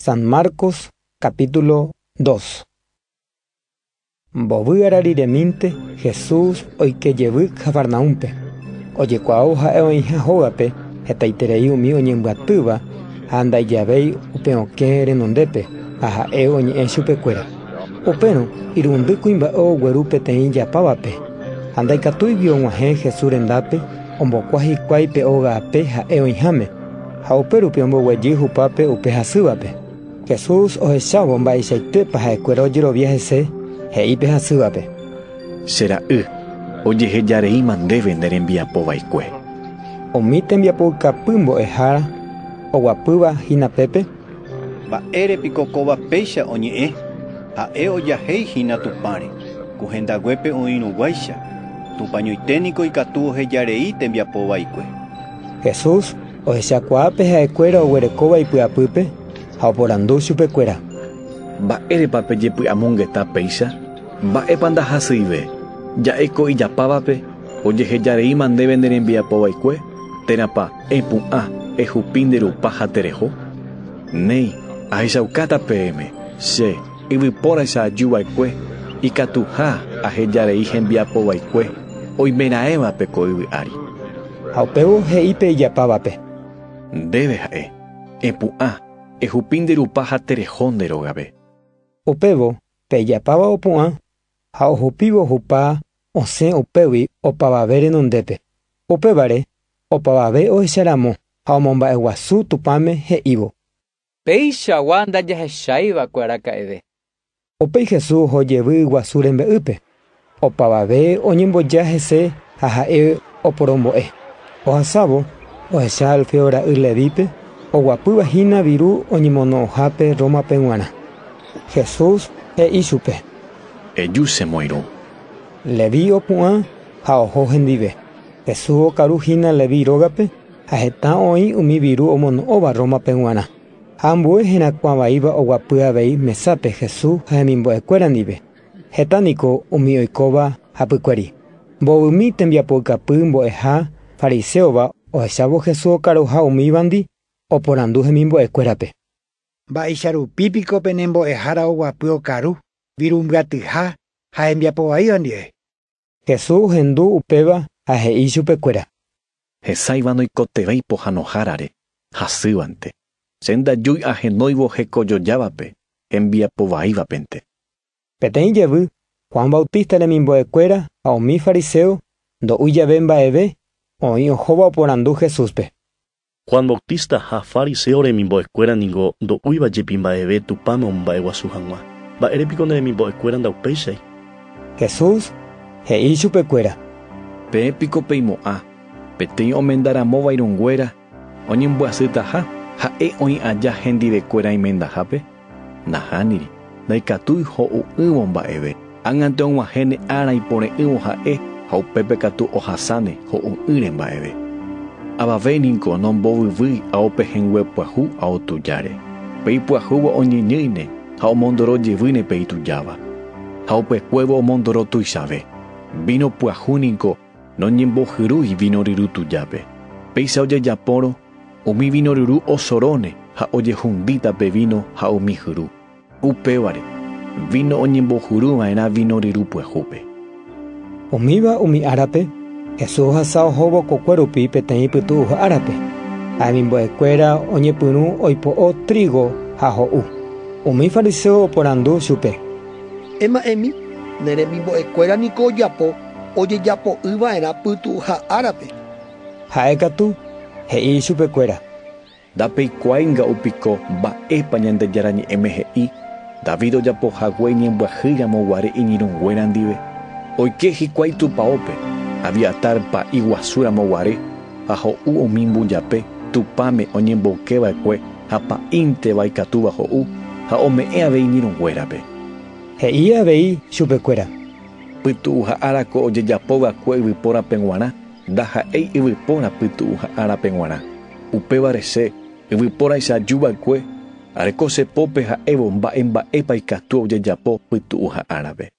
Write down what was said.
San Marcos capítulo 2. Mbovy ára riremínte Jesús oike jevy Cafarnaúmpe. Ojekuaávo ha'e oĩha hógape hetaiterei umi oñembyatýva ha ndaijavéi upe okẽ renondépe ha ha'e oñe'ẽ chupekuéra. Upérõ irundy kuimba'e ogueru peteĩ japávape ha ndaikatúigui og̃uahẽ Jesús rendápe ombokua hikuái pe óga ape ha'e oĩháme ha upérupi omboguejy hupápe upe hasývape. Jesús ohechávo mba'eichaitépa ha'ekuéra ojerovia hese, he'i pe hasývape: Che ra'y, ojehejareíma ndéve ne rembiapo vaikue. Umi tembiapoukapy mbo'ehára oguapýva hína pépe. Mba'ére piko kóva péicha oñe'ẽ? Ha'e ojahéi hína Tupãre, ku hendaguépe oĩrũguáicha. Tupãñoite niko ikatu ohejarei tembiapo vaikue. Jesús ohechakuaa pe ha'ekuéra oguerekóva ipy'apýpe ha oporandu chupekuéra. Mba'érepa pejepy'amongeta péicha? Mba'épa ndahasyive? Ja'éko ijapávape ojehejareíma ndéve ne rembiapo vaikue, térãpa epu'ã ehupi nde rupa ha tereho? Néi, ahechaukáta peẽme, che, yvypóraicha aju va'ekue, ikatuha ahejarei hembiapo vaikue oimeraẽvape ko yvy ári. Ha upévo he'i pe ijapávape. Ndéve ha'e, epu'ã, ehupi nde rupa ha tereho nde rógape. Upévo pe ijapáva opu'ã ha ohupívo hupa osẽ upégui opavave renondépe. Upévare opavave ohecharamo ha omomba'eguasu Tupãme he'ívo. Peichagua ndajahecháiva'ekue araka'eve. Upéi Jesús ojevy yguasu rembe'ýpe. Opavave oñemboja hese ha ha'e oporombo'e. Ohasávo ohecha Alfeo ra'y Levípe oguapýva hína viru oñemono'õhápe Rómape g̃uarã. Jesús he'i chupe. Eju chemoirũ. Leví opu'ã ha oho hendive. Jesús okaru hína Leví rógape ha heta oĩ umi viru omono'õva Rómape g̃uarã. Ha ambue herakuãvaíva oguapy avei mesápe Jesús ha hemimbo'ekuéra ndive. Heta niko umi oikóva hapykuéri. Mbovymi tembiapoukapy mbo'eha fariseóva ohechávo Jesús okaruha umívandi oporandu hemimbo'ekuérape. Mba'eicharupípiko penembo'ehára oguapy okaru, virumbyatyha ha hembiapovaíva ndive. Jesús ohendu upéva ha he'i chupekuéra. Hesãiva noikotevẽi pohãnohárare, hasývante. Che ndajúi ahenóivo hekojojávape, hembiapovaívapente. Peteĩ jevy, Juan Bautista remimbo'ekuéra ha umi fariseo ndo'úi jave mba'eve oĩ ohóva oporandu Jesúspe. Juan Bautista ha fariseo remimbo'ekuéra niko ndo'úiva jepi mba'eve Tupãme omomba'eguasu hag̃ua. Mba'érepiko ne remimbo'ekuéra ndaupéichai? Jesús he'i chupekuéra. Peẽ piko peimo'ã, peteĩ omendaramóva irũnguéra oñembyasytaha ha'e oĩ aja hendivekuéra imendahápe? Nahániri, ndaikatúi ho'u'ỹvo mba'eve. Ág̃ante og̃uahẽne ára ipore'ỹvo ha'e ha upépe katu ohasáne ho'u'ỹre mba'eve. Avave niko nombovyvýi ao pehẽngue pyahu ao tujáre. Pe ipyahúva oñyñýine ha omondoro jevýne pe itujáva. Ha upekuévo omondoro tuichave. Vino pyahu niko noñembohyrúi vino ryru tujápe. Péicha ojejapórõ umi vino ryru osoróne ha ojehundíta pe vino ha umi hyru. Upévare, vino oñembohyruva'erã vino ryru pyahúpe. Umíva umi árape, Jesús ohasa ohóvo kokue rupi peteĩ pytu'uha árape. Ha hemimbo'ekuéra oñepyrũ oipo'o trigo ha ho'u. Umi fariseo oporandu chupe. Ema'ẽmi, ne remimbo'ekuéra niko ojapo ojejapo'ỹva'erã pytu'uha árape. Ha'e katu he'i chupekuéra. Ndapeikuaái nga'upiko mba'épa Ñandejára ñe'ẽme he'i David ojapohague iñembyahýiramo guare iñirũnguéra ndive. Oike hikuái tupãópe, Abiatar pa'i guasúramo guare ha ho'u umi mbujape Tupãme oñemboykeva'ekue ha pa'ínteva ikatúva ho'u ha ome'ẽ avei iñirũnguérape. He'i avei chupekuéra. Pytu'uha árako ojejapova'ekue yvypórape g̃uarã, ndaha'éi yvypóra pytu'uha árape g̃uarã. Upévare che, yvypóraicha ajuva'ekue, areko che pópe ha'évo mba'e mba'épa ikatu ojejapo pytu'uha árape.